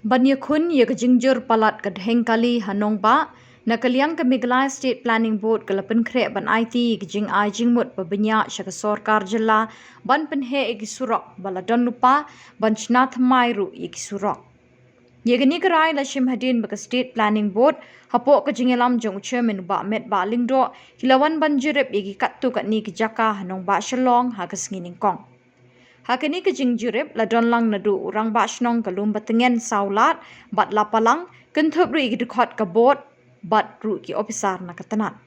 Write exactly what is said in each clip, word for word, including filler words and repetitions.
Ban ïakhun ïa ka jingjur palat ka dheng kali ha nongbah, na ka liang ka Meghalaya State Planning Board ka la pynkhreh ban aiti ïa ka jingai jingmut ba bniah sha ka sorkar jylla ban pynheh ïa ki surok ba la don lypa, ban shna thymmai ruh ïa ki surok. Ïa kane ka rai la shim hadien ba ka State Planning Board, hapoh ka jingïalam jong u Chairman u Bah Metbah Lyngdoh, ki la wan ban jurip ïa ki katto katne ki jaka ha nongbah Shillong ha ka sngi nyngkong. Ha kane ka jingjurip la don lang naduh u Rangbah Shnong ka Lumbadtngen Sawlad bad Lapalang, kynthup ruh ïa ki dkhot ka Board bad ruh ki ophisar na ka tnat.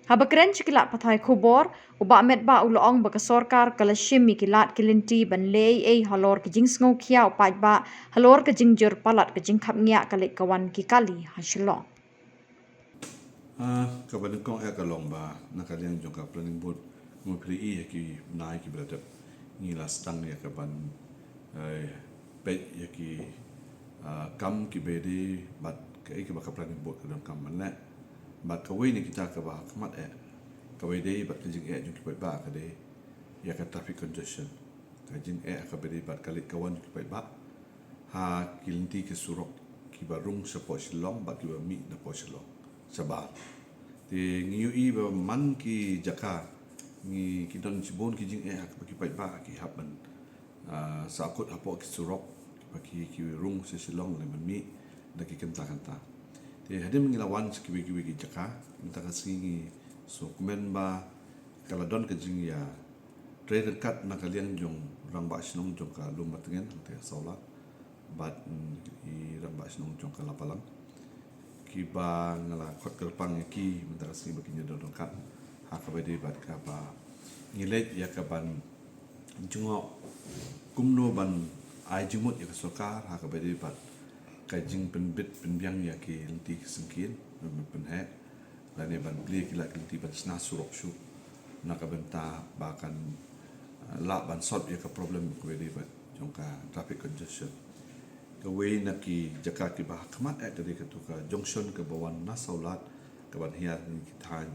Haba kren sha ki lad pathai khubor, u Bah Metbah u la ong ba ka sorkar ka la shim ïa ki lad ki lynti ban leh ei ei halor ka jingsngewkhia u paidbah halor ka jingjur palat ka jingkhapngiah ka leit ka wan ki kali ha Shillong. Ah, kaba nyngkong eh ka long ba na ka liang jong ka Planning Board, ngi phi ïa ki bnai kiba la dep, ngi la sdang ïa ka ban, eh, peit ïa ki, ah, kam kiba dei bad kaei kaba ka Planning Board ka donkam ban leh. Bad kawei na kita kaba ha khmat eh, kaba dei bad ka jingeh jong ki paidbah ka dei ïa ka traffic congestion, ka jingeh kaba dei bad ka leit ka wan jong ki paidbah ha ki lynti ki surok kiba rung shapoh Shillong bad kiba mih napoh Shillong shabar. Te ngi ïohi ba man ki jaka ngi, ki don shibun ki jingeh ha kaba ki paidbah ki hap ban, ah, sahkut hapoh ki surok kiba ki, ki rung sha Shillong lane ban mih da ki kynta kynta. Te hadien ngi la wan sha kiwei kiwei ki jaka, mynta ka sngi ngi sngewkmen ba ka la don ka jingïa trei ryngkat na ka liang jong u Rangbah Shnong jong ka Lumbadtngen, hangtei ha Sawlad, bad, mm, i Rangbah Shnong jong ka Lapalang, kiba nga la khot kyrpang ïa ki mynta ka sngi ba kin ïa don ryngkat ha kaba dei bad kaba ngi leit ïa ka ban jngoh kumno ban ai jingmut ïa ka sorkar ha kaba dei bad ka jingpynbit pynbiang ïa ki lynti ki syngkien ban pynheh lane ban plie ki lad ki lynti ban shna surok shuh na ka bynta ba kan, ah, lah ban solve ïa ka problem kaba dei bad jong ka traffic congestion. Kawei na ki jaka kiba ha khmat eh ka dei katu ka junction kaba wan na Sawlad kaban hiar na ki thaiñ,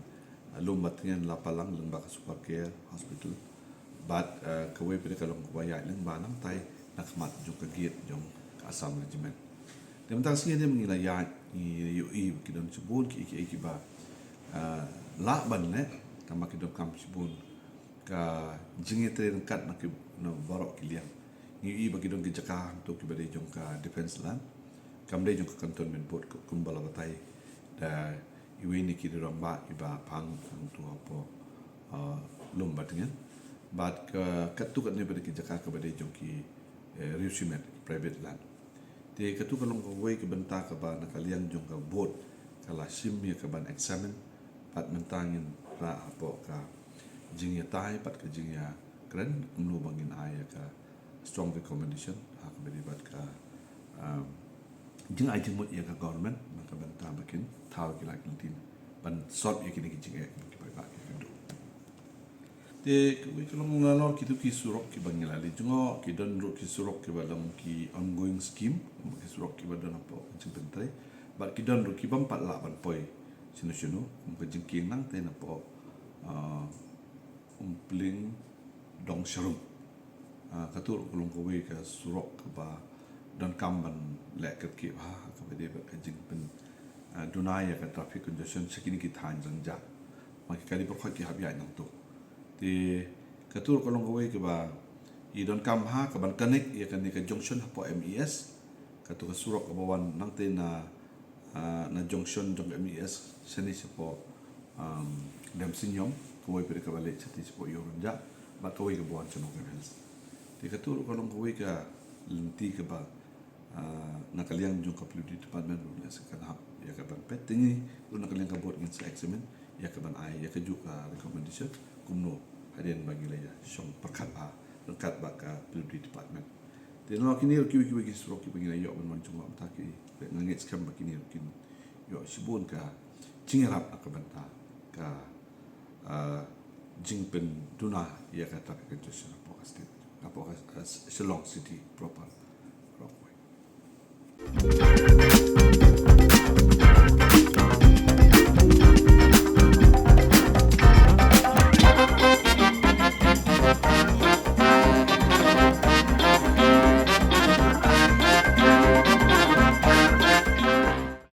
ah, Lumbadtngen, Lapalang, lyngba ka Super Care Hospital. Bad, eh, kawei pat ka long kaba ïaid lyngba nangtai na khmat jong ka gate jong ka Assam Regiment. Te mynta ka sngi ngi la ïaid, ngi ïohi ba ki don shibun kiei kiei kiba, eh, lah ban leh, tangba ki donkam shibun ka jingïatrei ryngkat na ki, na baroh ki liang. Ngi ïohi ba ki don ki jaka hangto kiba dei jong ka defence land, kam dei jong ka Cantonment Board, kumba la batai da iwei na ki rangbah iba pang hangto hapoh, ah, Lumbadtngen. Bad ka, katto katne pat ki jaka kaba dei jong ki, eh, riew shimet, private land. Te katu ka long kawei ka bynta kaba na ka liang jong ka Board ka la shim ïa ka ban examine, bad mynta ngin rah hapoh ka jingïatai bad ka jingïakren kumno ba ngin ai ïa ka strong recommendation ha kaba dei bad ka, um, jingai jingmut ïa ka government na ka bynta ba kin thaw ïa ki lad ki lynti ban solve ïa kine ki jingeh ba ki paidbah ki kynduh. Te kawei ka long nalor kitu ki surok kiba ngi la leit jngoh, ki don ruh ki surok kiba long ki ongoing scheme, ki surok kiba don hapoh ka jingpyntrei, bad ki don ruh ki bym pat lah ban poi shano shano, kum ka jingkieng nangtei napoh, ah, Umpling Dongsharum. Ah, katu ruh ka long kawei ka surok kaba donkam ban leh kyrkieh bha ha kaba dei bad ka jingpyn, ah, duna ïa ka traffic congestion sha kine ki thaiñ zan jat. Ma ki kali pyrkhat ki hap ïaid nangto. Te katu ruh ka long kawei kaba i donkam bha kaban connect ïa kane ka junction hapoh M E S. Katu ka surok kaba wan nangtei na, ah, na junction jong ka M E S shane shapoh, um, Demsiniong, kawei pat kaba leit shane shapoh Ïew Rynjah, bad kawei kaba wan sha Nongkrem Hills. Te katu ruh ka long kawei ka lynti kaba, ah, na ka liang jong ka P W D department ruh ngi sa kan hap ïa ka ban peit. Te ngi ruh na ka liang ka Board ngin sa examine ïa ka ban ai ïa kajuh ka recommendation kumno hadien ba ngi la ïa shong pyrkhat bha ryngkat bad ka P W D department. Te nalor kine ruh kiwei kiwei ki surok kiba ngi la ïoh ban wan jngoh mynta ki, nga ngeit skhem ba kine ruh kin ïoh shibun ka jingïarap na ka bynta ka, ah, jingpynduna ïa ka traffic congestion hapoh ka state, hapoh ka, ah, Shillong city proper.